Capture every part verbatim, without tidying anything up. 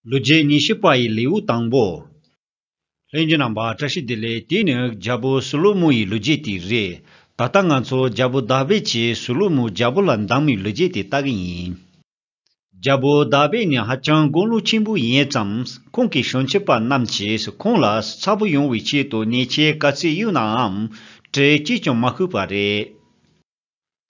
ལོ་རྒྱུས་ཉི་ཤུ་པ་ཡི་ལེའུ་དང་པོ། ལྷན་རྒྱས་རྣམ་པ་བཀྲ་ཤིས་བདེ་ལེགས། དེ་ནི་རྒྱལ་པོ་སོ་ལོ་མོ་ཡི་ལོ་རྒྱུས་དེ་རེད། ད་ལྟ་ང་ཚོ་རྒྱལ་པོ་དཱ་བིད་ཀྱིས་སོ་ལོ་མོ་རྒྱལ་པོ་ལ་འདེམས་པའི་ལོ་རྒྱུས་དེ་ལྟ་གི་ཡིན། རྒྱལ་པོ་དཱ་བིད་ནི་ཧ་ཅང་དགུང་ལོ་ཆེན་པོ་ཡིན་ཙང་ཁོང་གི་ཞིང་ཆེན་པ་རྣམས་ཀྱིས་ཁོང་ལ་ཚ་པོ་ཡོང་བའི་ཆེད་དུ་ཉེས་ཆད་ག་ཚོད་གཡུགས་ནའང་གྲི་གཅིག་ཀྱང་མ་ཤོར་བ་རེད།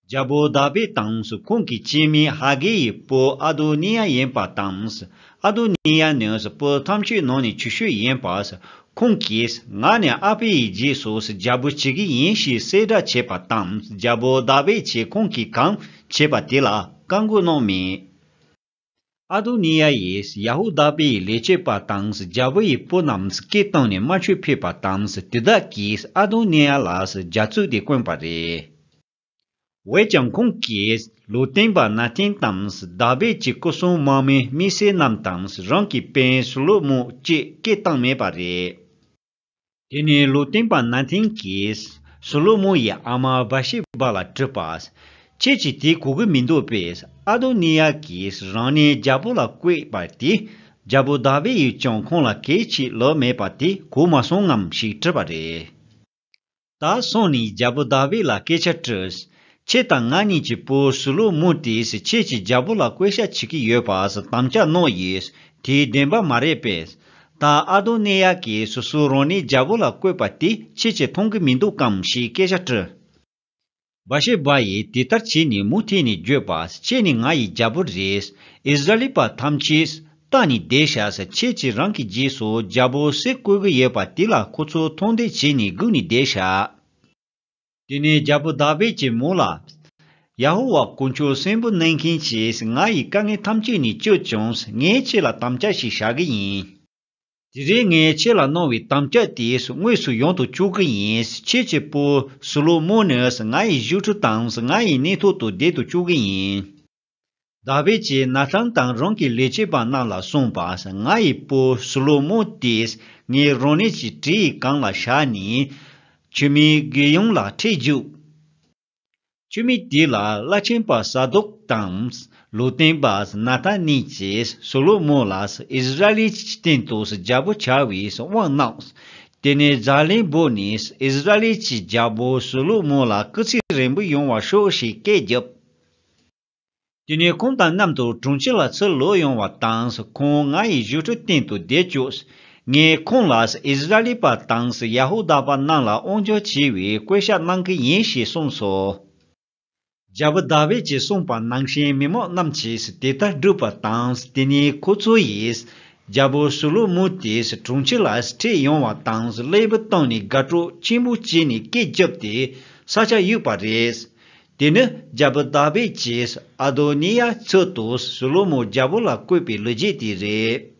རྒྱལ་པོ་དཱ་བིད་དང་ཁོང་གི་སྐྱེ་དམན་ཧ་གེ་ཡི་བུ་ཨ་དོ་ནི་ཡ་ཡིན་པ་དང་། ཨ་དོ་ནི་ཡ་ནི་བུ་ཐམས་ཅད་ནང་ནས་ཆུང་ཤོས་ཡིན་པ། ཁོང་གིས་ང་ནི་ཨ་ཕ་ཡི་རྗེས་སུ་རྒྱལ་པོ་བྱེད་ཀྱི་ཡིན་ཞེས་གསལ་བསྒྲགས་བྱས་པ་དང་། རྒྱལ་པོ་དཱ་བིད་ཀྱིས་ཁོང་གིས་གང་བྱས་པ་དེ་ལ་བཀའ་བསྒོ་གནང་མེད། ཨ་དོ་ནི་ཡ་ཡིས་ཡ་ཧུ་དཱ་པའི་ལས་བྱེད་པ་དང་རྒྱལ་པོ་ཡི་བུ་རྣམས་སྐད་བཏང་ནས་དམར་མཆོད་ཕུལ་བ་དང་། དེ་དག་གིས་ཨ་དོ་ནི་ཡ་ལ་རྒྱ་མཚོ་དེ་བསྐོན་པ་རེད། འོན་ཀྱང་ཁོང་གིས་ལུང་སྟོན་པ་ནཱ་ཐན་དང་། དཱ་བིད་ཀྱི་སྐུ་སྲུང་དམག་མི་མི་སེར་རྣམས་དང་། རང་གི་སྤུན་སོ་ལོ་མོ་བཅས་སྐད་བཏང་མེད་པ་རེད། དེ་ནས་ལུང་སྟོན་པ་ནཱ་ཐན་གྱིས་སོ་ལོ་མོ་ཡི་ཨ་མ་བ་ཤེ་བ་ལ་དྲིས་པ། ཁྱེད་ཀྱིས་དེ་གོ་གི་མི་འདུག་པས། ཨ་དོ་ནི་ཡ་གིས་རང་ཉིད་རྒྱལ་པོ་ལ་བསྐོས་པ་དེ། རྒྱལ་པོ་དཱ་བིད་ཡིས་ཀྱང་ཁོང་ལ་གལ་ཆེ་ལོས་མེད་པ་དེ་གོ་མ་སོང་ངམ་ཞེས་དྲིས་པ་རེད། ད་སོང་ནས་རྒྱལ་པོ་དཱ་བིད་ལ་སྐད་ཆ་དྲིས། ཁྱེད་དང་ང་གཉིས་ཀྱི་བུ་སོ་ལོ་མོ་དེས་ཁྱེད་ཀྱིས་རྒྱལ་པོ་ལ་བསྐོ་བཞག་བྱེད་ཀྱི་ཡོད་པ་དམ་བཅའ་གནང་ཡོད། དེ་བདེན་པ་མ་རེད་པས། ད་ཨ་དོ་ནི་ཡ་གིས་སོ་སོ་རང་ཉིད་རྒྱལ་པོ་ལ་བསྐོས་པ་དེ་ཁྱེད་ཀྱིས་མཐོང་གི་མི་འདུག་གམ་ཞེས་སྐད་ཆ་དྲིས། བ་ཤེ་བ་ཡིས་དེ་ལྟར་བྱས་ནས་མུ་མཐུད་ནས་བརྗོད་པ། ཁྱེད་ནི་ང་ཡི་རྒྱལ་པོ་རེད། ཨིསི་ར་ཨེལ་པ་ཐམས་ཅད་བལྟས་ནས་བསྡད་ཤག་ཁྱེད་ཀྱིས་རང་གི་རྗེས་སུ་རྒྱལ་པོ་སུ་བསྐོ་གི་ཡོད་པ་དེ་ལ་ཁོ་ཚོ་མཐོང་ལྟ་བྱས་ནས་སྒུག་ནས་བསྡད་ཤག་དེ་ནས་རྒྱལ་པོ་དཱ་བིད་ཀྱིས་མོ་ལ། ཡ་ཧོ་ཝཱ་དཀོན་མཆོག་གསོན་པོ་གནང་མཁན་གྱིས་ང་ཡི་དཀའ་ངལ་ཐམས་ཅད་ནས་སྐྱོབ་བྱུང་། ངས་ཁྱེད་ལ་དམ་བཅའ་ཞིག་བཞག་གི་ཡིན། དེ་རིང་ངས་ཁྱེད་ལ་གནང་བའི་དམ་བཅའ་དེ་དངོས་སུ་ཡོང་དུ་བཅུག་གི་ཡིན། ཁྱེད་ཀྱི་བུ་སོ་ལོ་མོ་ནི་ང་ཡི་བཞུགས་ཁྲི་དང་ང་ཡི་སྙིང་ཐོག་ཏུ་བསྡད་དུ་བཅུག་གི་ཡིན། དཱ་བིད་ཀྱིས་ནཱ་ཐན་དང་རང་གི་ལས་བྱེད་པ་རྣམས་ལ་གསུངས་པ། ང་ཡི་བུ་སོ་ལོ་མོ་དེས་ངས་རང་ཉིད་ཀྱི་གྲི་ཡི་སྒང་ལ་བཞག་ནས། མཆོད་མེ་གི་ཡུམ་ལ་ཁྲིད་རྒྱུགས། མཆོད་མེ་དེ་ལ་བླ་ཆེན་པ་ས་དོག་དང་། ལུང་སྟོན་པ་ནཱ་ཐན་གཉིས་ཀྱིས་སོ་ལོ་མོ་ལ་ཨིསི་ར་ཨེལ་གྱི་སྟེང་དུ་རྒྱལ་པོ་བྱ་བའི་དབང་གནང་། དེ་ནས་ཛ་ལན་འབོད་ནས་ཨིསི་ར་ཨེལ་གྱི་རྒྱལ་པོ་སོ་ལོ་མོ་ལ་སྐུ་ཚེ་རིང་པོ་ཡོང་བར་ཤོག་ཞེས་སྐད་བརྒྱབ། དེ་ནས་ཁོང་དང་མཉམ་དུ་དྲུང་ཆེ་ལ་ཚུར་ལོག་ཡོང་བ་དང་། ཁོང་ང་ཡི་བཞུགས་ཁྲིའི་སྟེང་དུ་བསྡད་བཅུག་ངས་ཁོང་ལ་ཨིསི་ར་ཨེལ་པ་དང་ཡ་ཧུ་དཱ་པ་རྣམས་ལ་དབང་སྒྱུར་བྱེད་པའི་བསྐོ་བཞག་གནང་གི་ཡིན་ཞེས་གསུངས་སོ། རྒྱལ་པོ་དཱ་བིད་ཀྱིས་གསུངས་པ་ནང་བཞིན་མི་མང་རྣམས་ཀྱིས་དེ་ལྟར་བསྒྲུབས་པ་དང་། དེ་ནས་ཁོ་ཚོ་ཡིས་རྒྱལ་པོ་སོ་ལོ་མོ་དེ་དྲུང་ཆེ་ལ་ཁྲིད་ཡོང་བ་དང་། སླེ་པོ་བཏང་ནས་དགའ་སྤྲོ་ཆེན་པོ་བྱས་ནས་སྐད་བརྒྱབ་སྟེ་ས་ཆ་གཡུགས་པ་རེད། དེ་ནི་རྒྱལ་པོ་དཱ་བིད་ཀྱིས་ཨ་དོ་ནི་ཡ་ཚུལ་དུ་སོ་ལོ་མོ་རྒྱལ་པོ་ལ་བསྐོས་པའི་ལོ་རྒྱུས་དེ་རེད།